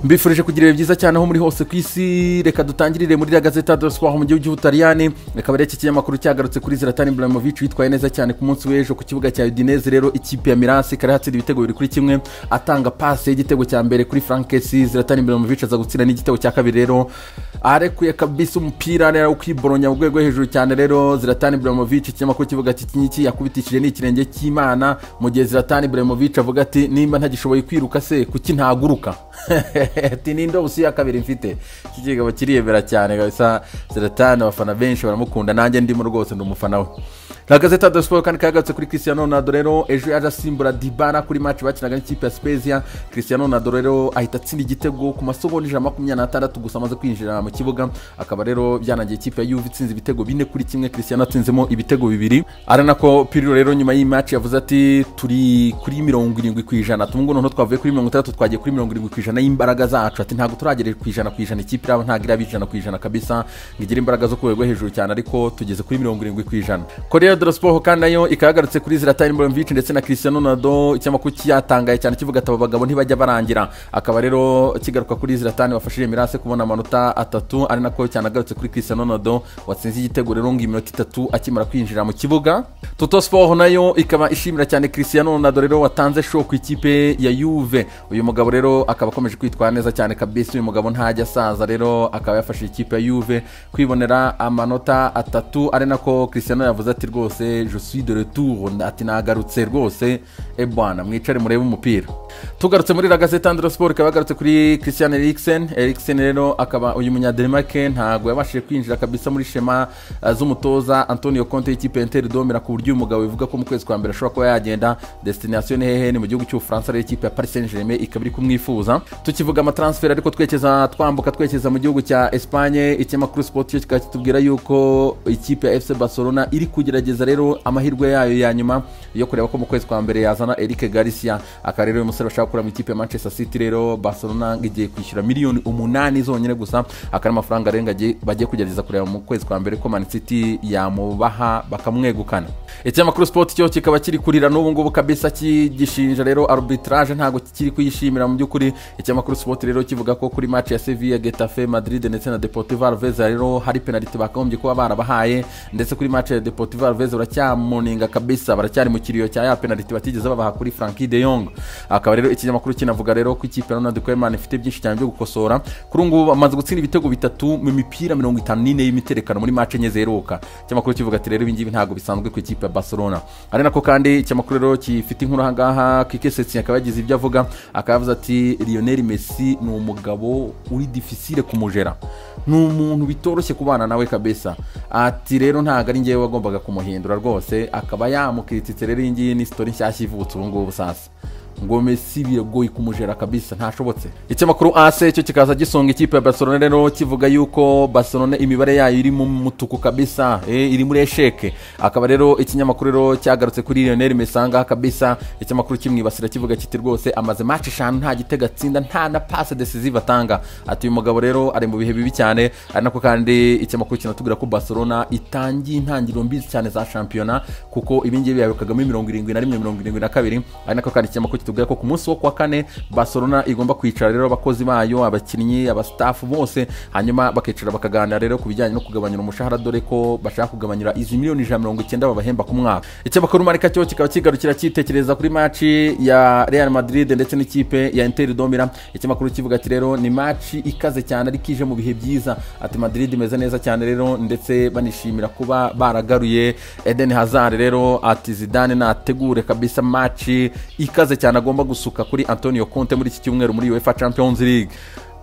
Mbifurije kugira ibihe byiza cyane aho muri hose ku isi. Reka dutangirire muri La Gazzetta dello Sport mu gihugu cy'Ubutaliyani. Reka bare iki kinyamakuru cyagarutse kuri Zlatan Ibrahimovic witwaye neza cyane ku munsi w'ejo ku kibuga cya Udinese. Rero ikipe ya Milan ikaba yatsinze ibitego 2-1, atanga passe y'igitego cya mbere kuri Frank Kessie. Zlatan Ibrahimovic aza gutsinda n'igitego cya kabiri, rero arekuye kabisa umupira rero ukiboronya mu rwego hejuru cyane. Rero Zlatan Ibrahimovic, ikinyamakuru kivuga ati iki ngiki yakubitishije ni ikirenge cy'Imana, mu gihe Zlatan Ibrahimovic avuga ati nimba ntagishoboye kwiruka se kuki ntaguruka, ati ni indobo ya kabiri mfite. Iki kigabo kiriyemera cyane kabisa. Zlatan abafana benshi baramukunda, nanjye ndimo rwose ndi umufana we. La Gazzetta dello Sport kandi kagarutse kuri Cristiano Ronaldo. Rero ejo yaje asimbura Dybala kuri match bakinaga n'ikipe ya Spezia. Cristiano Ronaldo rero ahita atsinda igitego ku masegonda 126 gusa amaze kwinjira mu kibuga, akaba rero byanangiye ikipe ya Juve itsinze ibitego 4-1, Cristiano atsinzemo ibitego 2. Ari nako Pirlo rero nyuma y'iyi match yavuze ati turi kuri 70%, tumwe noneho twavuye kuri 60 twagiye kuri 70% y'imbaraga zacu, ati ntabwo turagera ku 100%, ikipe iraba ntabwo iraba 100% kabisa ngo igire imbaraga zo ku rwego hejuru cyane, ariko tugeze kuri 70%. Corriere dello Sport kandi nayo ikagarutse kuri Zlatan Ibrahimovic ndetse na Cristiano Ronaldo. Ikinyamakuru cyatangaye cyane kivuga ati aba bagabo ntibajya barangira, akaba rero kigaruka kuri Zlatan wafashije Milan kubona amanota 3, ari nako cyanagarutse kuri Cristiano Ronaldo watsinze igitego rero ngo iminota 3 akimara kwinjira mu kibuga. Tutto Sport nayo ikaba ishimira cyane Cristiano Ronaldo rero watanze show ku ikipe ya Juve. Uyu mugabo rero akaba akomeje kwitwara neza cyane kabisa, uyu mugabo ntajya asaza, rero akaba yafashije ikipe ya Juve kwibonera amanota 3, ari nako Cristiano yavuze ati rwose je suis de retour, ati nagarutse rwose, e bwana mwicare murebe umupira. Tugarutse muri La Gazzetta dello Sport ikaba yagarutse kuri Christian Eriksen. Eriksen rero akaba uyu munya-Denmark ntago yabashije kwinjira kabisa muri shema z'umutoza Antonio Conte y'ikipe ya Inter de Milan, ku buryo uyu mugabo bivuga ko mu kwezi kwa mbere ashobora kuba yagenda. Destination hehe? Ni mu gihugu cy'Ubufaransa, rero ikipe ya Paris Saint-Germain ikaba iri kumwifuza. Tukivuga amatransfer ariko twekeza twambuka twekeza mu gihugu cya Espagne, ikinyamakuru Sport cyo kikaba kitubwira yuko ikipe ya FC Barcelona iri kugerageza rero amahirwe yayo ya nyuma yo kureba ko mu kwezi kwa mbere yazana Eric Garcia, akaba rero uyu musore bashaka gukura mu ikipe ya Manchester City. Rero Barcelona igiye kwishyura miliyoni 8 zonyine gusa, akaba ari amafaranga arenga bagiye kugerageza kureba mu kwezi kwa mbere ko Man City yamubaha bakamwegukana. Ikinyamakuru Sport cyo kikaba kiri kurira n'ubu ngubu kabisa, kigishinja rero arbitrage ntago kikiri kuyishimira mu by'ukuri. Ikinyamakuru Sport rero kivuga ko kuri match ya Sevilla, Getafe, Madrid ndetse na Deportivo Alaves rero hari penalty bakagombye kuba barabahaye, ndetse kuri match ya Deportivo Alaves baracyamoninga kabisa, baracyari mu kiriyo cya ya penalty batigeze babaha kuri Frenkie de Jong. Akaba rero ikinyamakuru kinavuga rero ko ikipe ya Ronald Koeman ifite byinshi cyane byo gukosora. Kuri ubu ngubu amaze gutsinda ibitego 3 mu mipira 54 y'imiterekano muri match enye ziheruka. Ikinyamakuru kivuga ati rero ibi ngibi ntabwo bisanzwe ku ikipe ya Barcelona. Ari nako kandi ikinyamakuru rero gifite inkuru aha ngaha, Kike Setien akaba yagize ibyo avuga, akaba yavuze ati Lionel Messi ni umugabo uri difficile kumujera, ni umuntu bitoroshye kubana nawe kabisa, ati rero ntabwo ari njyewe wagombaga kumuhindura rwose, akaba yamukiritse. Rero iyi ngiyi ni story nshyashya ivutse ubu ngubu sasa, ngo Messi biragoye kumujera kabisa ntashobotse. Ikinyamakuru AC cyo kikaza gisonga ikipe ya Barcelona rero kivuga yuko Barcelona imibare yayo iri mu mutuku kabisa, iri muri esheke. Akaba rero ikinyamakuru rero cyagarutse kuri Lionel Messi aha kabisa, ikinyamakuru kimwibasira kivuga kiti rwose amaze match 5 nta gitego atsinda, nta na passe decisive atanga, ati uyu mugabo rero ari mu bihe bibi cyane. Ari nako kandi ikinyamakuru kinatubwira ko Barcelona itangiye intangiriro mbi cyane za shampiyona, kuko ibi ngibi yaherukaga muri 71 72. Ari nako kandi ikinyamakuru kitubwira ko ku munsi wo kuwa kane Barcelona igomba kwicara rero abakozi bayo, abakinnyi, abastaff bose, hanyuma bakicara bakaganira rero ku bijyanye no kugabanyura umushahara, dore ko bashaka kugabanyura izi miliyoni 190 babahemba ku mwaka. Ikinyamakuru Marca cyo kikaba kigarukira cyitekereza kuri match ya Real Madrid ndetse n'ikipe ya Inter de Milan. Ikinyamakuru kivuga ati rero ni match ikaze cyane ariko ije mu bihe byiza, ati Madrid imeze neza cyane rero ndetse banishimira kuba baragaruye Eden Hazard. Rero ati Zidane nategure kabisa match ikaze cyane agomba gusuka kuri Antonio Conte muri iki cyumweru muri UEFA Champions League.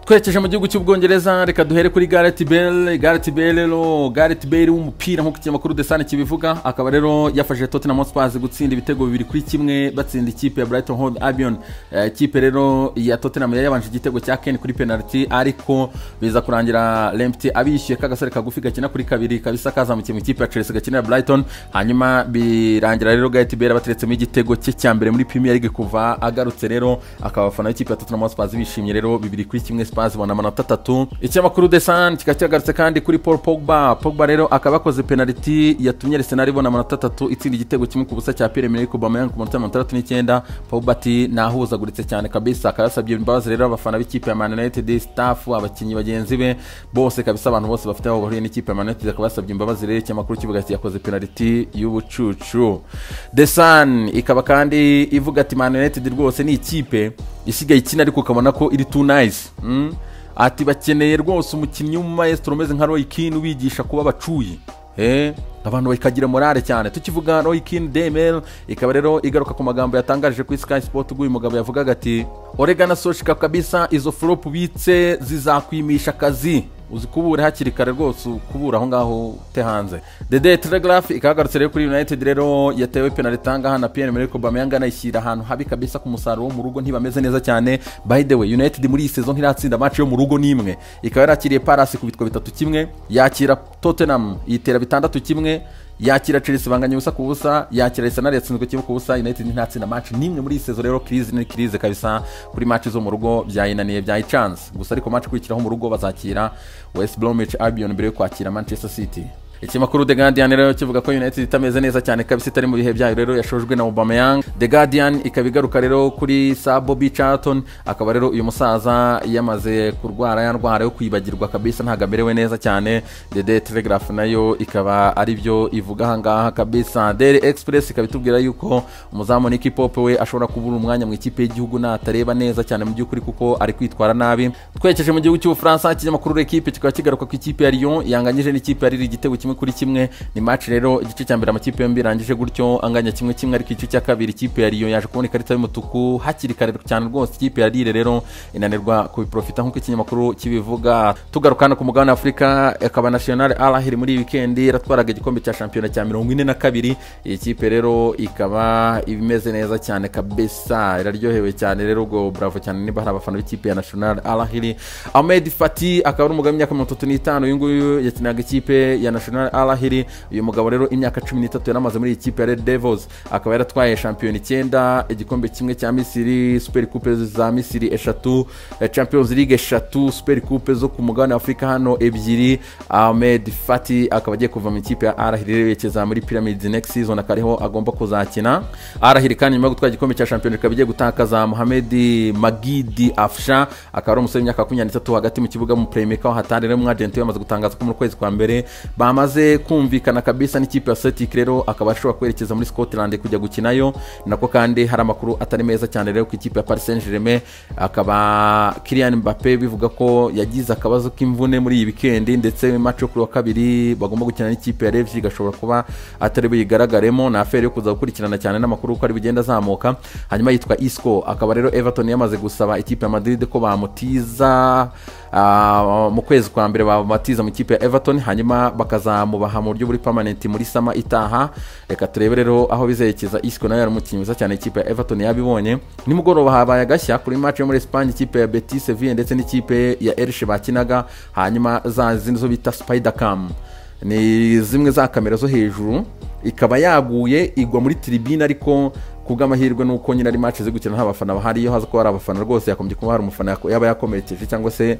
Twerekeje mu gihugu cy'Ubwongereza, reka duhere kuri Gareth Bale. Gareth Bale rero, Gareth Bale w'umupira nk'uko ikinyamakuru The Sun kibivuga, akaba rero yafashije Tottenham Hotspur gutsinda ibitego 2-1 batsinda ikipe ya Brighton Hove Albion. Ikipe rero ya Tottenham yari yabanje igitego cya Kane kuri penalty, ariko biza kurangira Lamptey abishyuye kagasore kagufi gakina kuri kabiri kabisa kazamukiye mu ikipe ya Chelsea gakinira Brighton, hanyuma birangira rero Gareth Bale abateretsemo igitego cye cya mbere muri Premier League kuva agarutse. Rero akaba abafana b'ikipe ya Tottenham Hotspur bishimye rero 2-1 Spurs ibona amanota 3. Ikinyamakuru The Sun kikaba cyagarutse kandi kuri Paul Pogba. Pogba rero akaba akoze penalty yatumye Arsenal ibona amanota 3, itsinda igitego 1-0 cya Pierre-Emerick Aubameyang ku munota 69. Pogba ati nahuzaguritse cyane kabisa, akaba yasabye imbabazi rero abafana b'ikipe ya Man United, staff, abakinnyi bagenzi be bose kabisa, abantu bose bafite aho bahuriye n'ikipe ya Man United akaba yasabye imbabazi. Rero ikinyamakuru kivuga ati yakoze penalty y'ubucucu. The Sun ikaba kandi ivuga ati Man United rwose ni ikipe isigaye ikina ariko ukabona ko iri too nice. Ati bakeneye rwose umukinnyi w'umumaestro umeze nka Roy Keane ubigisha kuba bacuyi, abantu bakagira morale cyane. Tukivuga Roy Keane, DML ikaba rero igaruka ku magambo yatangaje kuri Sky Sport ubwo uyu mugabo yavugaga ati Ole Gunnar Solskjaer kabisa, izo flop ubitse zizakwimisha akazi, uzikubure hakiri kare rwose, ukubura aho ngaho ute hanze. The Daily Telegraph ikagarutse rero kuri United rero yatewe penalty ahangaha na Pierre-Emerick Aubameyang, anayishyira ahantu habi kabisa ku musaruro wo mu rugo ntibameze neza cyane. By the way, United muri iyi saison ntiratsinda match yo mu rugo n'imwe. Ikaba yarakiriye Palace kubitwa 3-1, yakira Tottenham yitera 6-1, yakira Chelsea banganya 0-0, yakira Arsenal yatsinzwe 1-0. United ntiratsinda match n'imwe muri iyi saison. Rero crise ni crise kabisa kuri match zo mu rugo, byayinaniye byayicanze gusa. Ariko match ikurikiraho mu rugo bazakira West Bromwich Albion mbere yo kwakira Manchester City. Ikinyamakuru The Guardian rero kivuga ko United itameze neza cyane kabisa, itari mu bihe byayo rero yashojwe na Aubameyang. The Guardian ikaba igaruka rero kuri Sir Bobby Charlton, akaba rero uyu musaza yamaze kurwara ya ndwara yo kwibagirwa kabisa, ntabwo amerewe neza cyane. The Daily Telegraph nayo ikaba ari byo ivuga aha ngaha kabisa. Daily Express ikaba itubwira yuko umuzamu Nick Pope we ashobora kubura umwanya mu ikipe y'igihugu natareba neza cyane mu by'ukuri, kuko ari kwitwara nabi. Twerekeje mu gihugu cy'Ubufaransa, ikinyamakuru L'Equipe kikaba kigaruka ku ikipe ya Lyon yanganyije n'ikipe ya Lille igitego 1-1. Ni match rero igice cya mbere amakipe yombi irangije gutyo anganya 1-1, ariko igice cya kabiri ikipe ya Lyon yaje kubona ikarita y'umutuku hakiri kare cyane rwose. Ikipe ya Lille rero inanirwa kubiprofita nk'uko ikinyamakuru kibivuga. Tugaruka hano ku mugabane wa Afurika, akaba National Al Ahly muri iyi weekend yaratwaraga igikombe cya shampiyona cya 42. Iyi kipe rero ikaba imeze neza cyane kabisa, iraryohewe cyane rero, ubwo bravo cyane niba hari abafana b'ikipe ya National Al Ahly. Ahmed Fati akaba ari umugabo w'imyaka 35, uyu nguyu yakinaga ikipe ya National Al Ahly. Uyu mugabo rero imyaka 13 yaramaze muri iyi kipe ya Red Devils, akaba yaratwaye shampiyona 9, igikombe kimwe cya Misiri, Super Coupe za Misiri 3, Champions League 3, Super Coupe zo ku mugabane wa Afurika hano 2. Ahmed Fati akaba agiye kuva mu ikipe ya Al Ahly yerekeza muri Pyramids next season, akariho agomba kuzakina. Al Ahly kandi nyuma yo gutwara igikombe cya shampiyona ikaba igiye gutakaza Mohamed Magidi Afsha, akaba ari umusore w'imyaka 23 hagati mu kibuga mu playmaker wa hatari. Rero umwagenti we yamaze gutangaza ko mu kwezi kwa mbere bamaze kumvikana kabisa n'ikipe ya Celtic, rero akaba ashobora kwerekeza muri Scotland kujya gukinayo. Nako kandi hari amakuru atari meza cyane rero ku ikipe ya Paris Saint-Germain, akaba Kylian Mbappe bivuga ko yagize akabazo k'imvune muri iyi weekend, ndetse match yo kuri wa kabiri bagomba gukina n'ikipe ya Leipzig gashobora kuba atari buyigaragaremo. Na affaire yo kuza gukurikirana cyane n'amakuru uko ari bugenda azamuka. Hanyuma yitwa Isco, akaba rero Everton yamaze gusaba ikipe ya Madrid ko bamutiza mu kwezi kwa mbere, bamatiza mu ikipe ya Everton, hanyuma bakazamubaha mu buryo buri permanent muri summer itaha. Reka turebe rero aho bizerekeza. Isco nawe yari umukinnyi mwiza cyane, ikipe ya Everton yabibonye. Nimugoroba habaye agashya kuri match yo muri Espagne, ikipe ya Betis Sevilla ndetse n'ikipe ya Elche bakinaga, hanyuma za zindi zo bita Spider Cam, ni zimwe za kamera zo hejuru, ikaba yaguye igwa muri tribune, ariko kubw'amahirwe nuko nyine ari match ziri gukina nta bafana bahari. Iyo haza ko hari abafana rwose yakomeje kuba hari umufana yaba yakomerekeje cyangwa se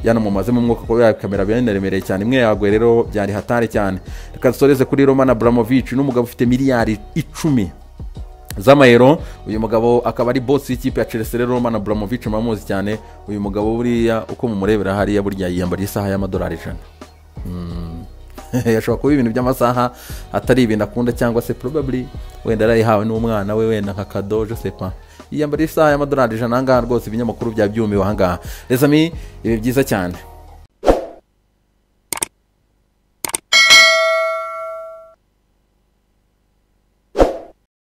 yanamumazemo umwuka, kuko ya kamera byanaremereye cyane, imwe yaguye rero byari hatari cyane. Reka dusoreze kuri Roman Abramovich, n'umugabo ufite miliyari 10 z'amayero. Uyu mugabo akaba ari boss y'ikipe ya Chelsea. Rero Roman Abramovich muramuzi cyane. Uyu mugabo buriya uko mumurebera hariya, burya yiyambariye isaha y'amadolari 100. Yashobora kuba ibintu by'amasaha atari ibintu akunda, cyangwa se probably wenda yarayihawe n'umwana we wenda nka cadeau, je sais pas. Yiyambariye isaha y'amadolari 100 ahangaha rwose, ibinyamakuru byabyumiwe ahangaha. Les amis, ibi byiza cyane.